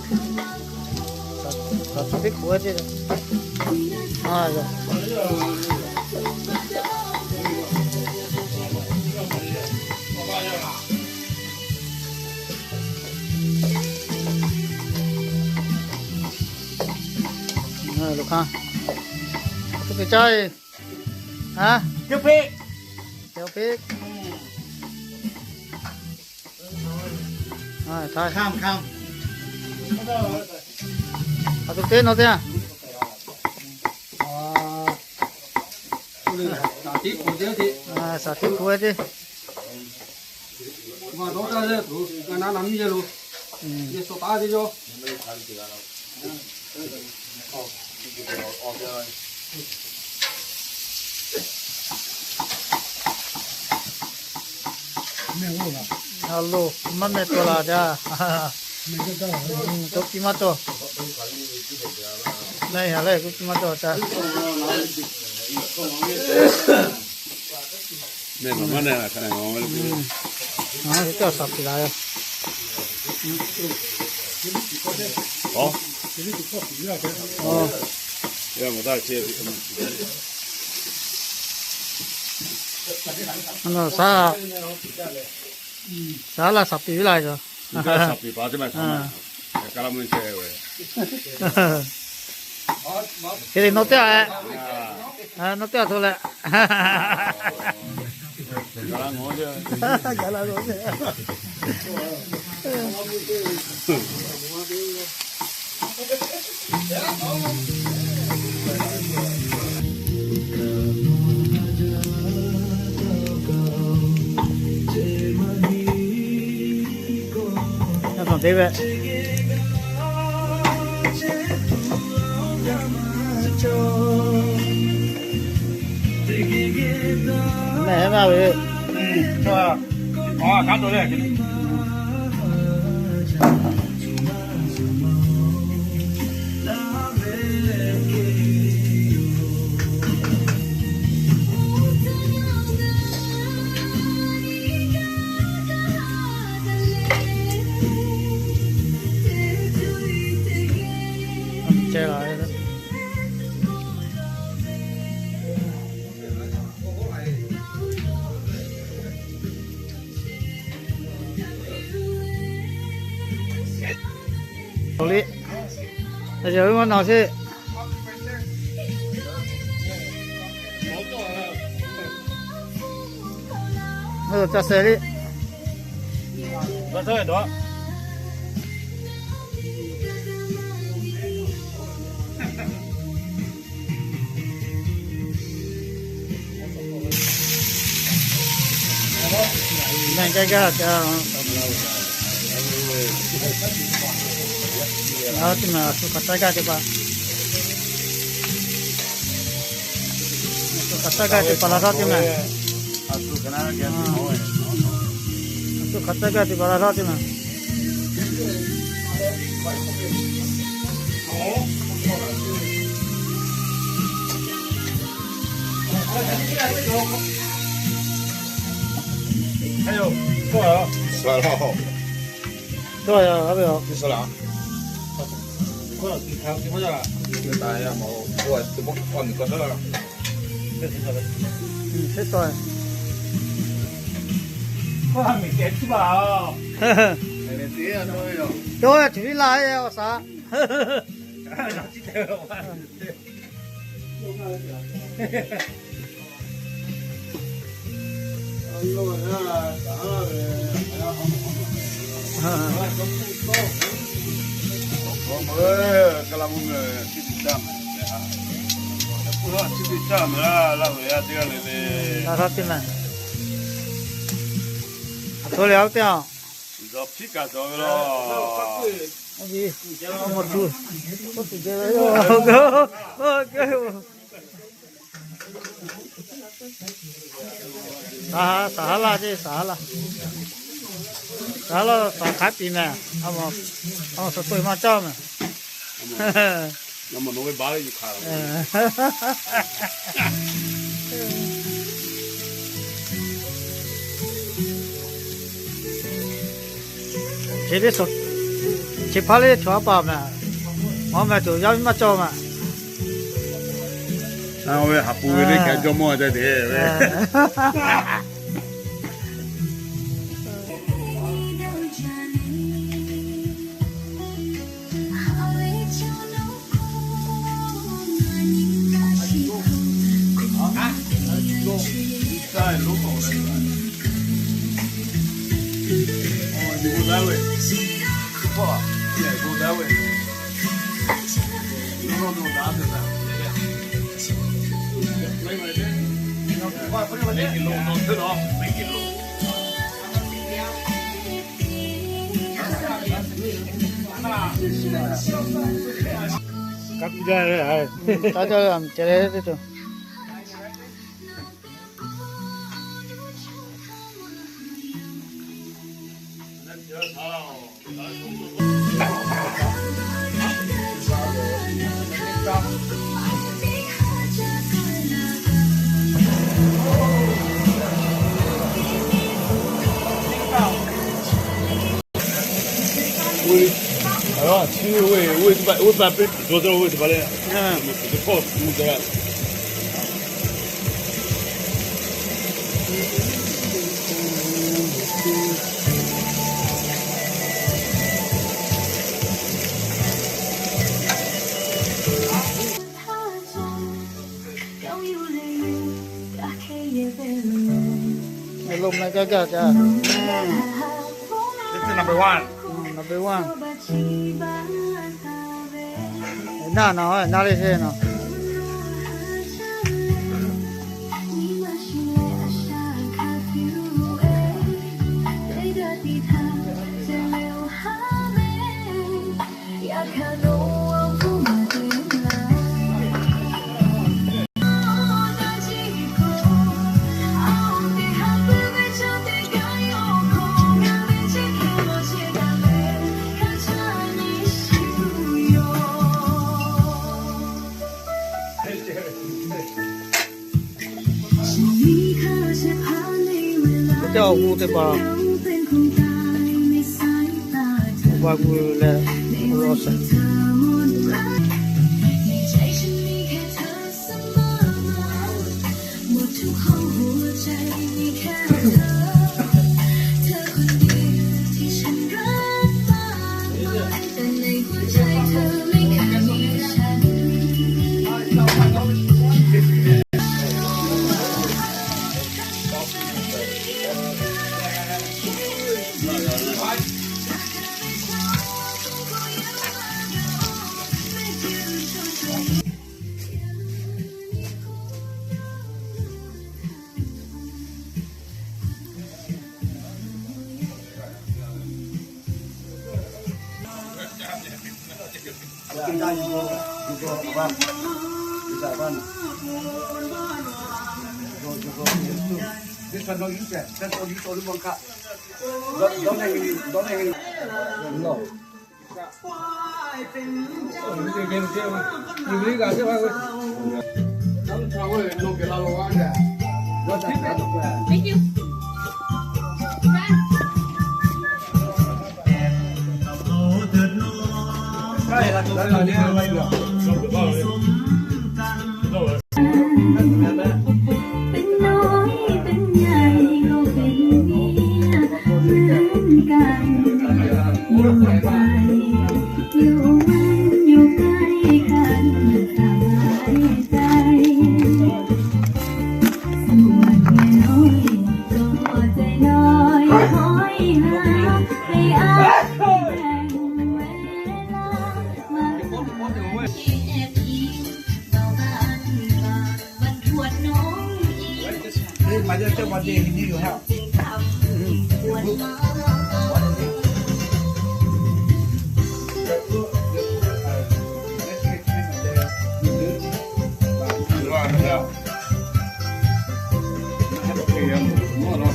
Saˍ tiˉ hpu ve ce. Lo hk'a, tuˇ ke caˇ e. Ha? Teˇ hpeˆ. Teˇ hpeˆ. A tuˬ teˇ nawˬ teˇ a. Saˍ tiˉ hpu ve ce. A lo, maˇ meh taw la jaˇ. Tawˇ piˇ maˇ cawˬ. Leh a leh k'oˆ piˇ maˇ cawˬ ca. Ngaˬ hui teˇ g'aˇ saˍ piˍ la yoˬ. Saˍ laˇ saˍ piˍ viˉ la yoˬ. Hk'e te nawˬ teˇ g'aˇ, nawˬ teˇ g'aˇ hto leh. Teˇ ve, mehˬ maˇ ve, Liꞈ, a yawˇ hui maˇ nawˬ sheˍ. Ca sheh liꞈ. Mehˬ gaˇ gaˇ ca, a, teˇ maˬ a shu hk'aˬ caˇ gaˇ teˇ hpaˍ, a shu hk'aˬ caˇ gaˇ teˇ hpaˍ la htaˇ teˇ maˬ, a shu hk'aˬ caˇ gaˇ teˇ hpaˍ la htaˇ teˇ maˬ. Tawˇ tuˬ viˉ la e awˬ shaˍ. Aˬ htoꞈ leh a teˇ a, a, สหราช ce, สหราช saˍ hk'a piˍ mehˍ, a, suhˍ to maˇ caˇ mehˍ. Hk'e te suhˍ Chi hpaˇ le chaw a pa meh, mawˬ meh tuˬ yaˇ miˇ maˇ cawˬ meh. Oˇ ve haˍ pu ve le kaꞈ jawˇ mawˇ te te ve. Lo meh gaˇ gaˇ ca. This is number one. Number one. Naˇ naˬ, naˇ le se naˬ. Teˇ awˬ g'uˇ teˇ hpaˍ, awˬ ba g'uˇ leh awˬ lawn sheˍ. This one not use yet. That's all use only one cup. Don't, don't hang in, don't hang in. No. Thank you.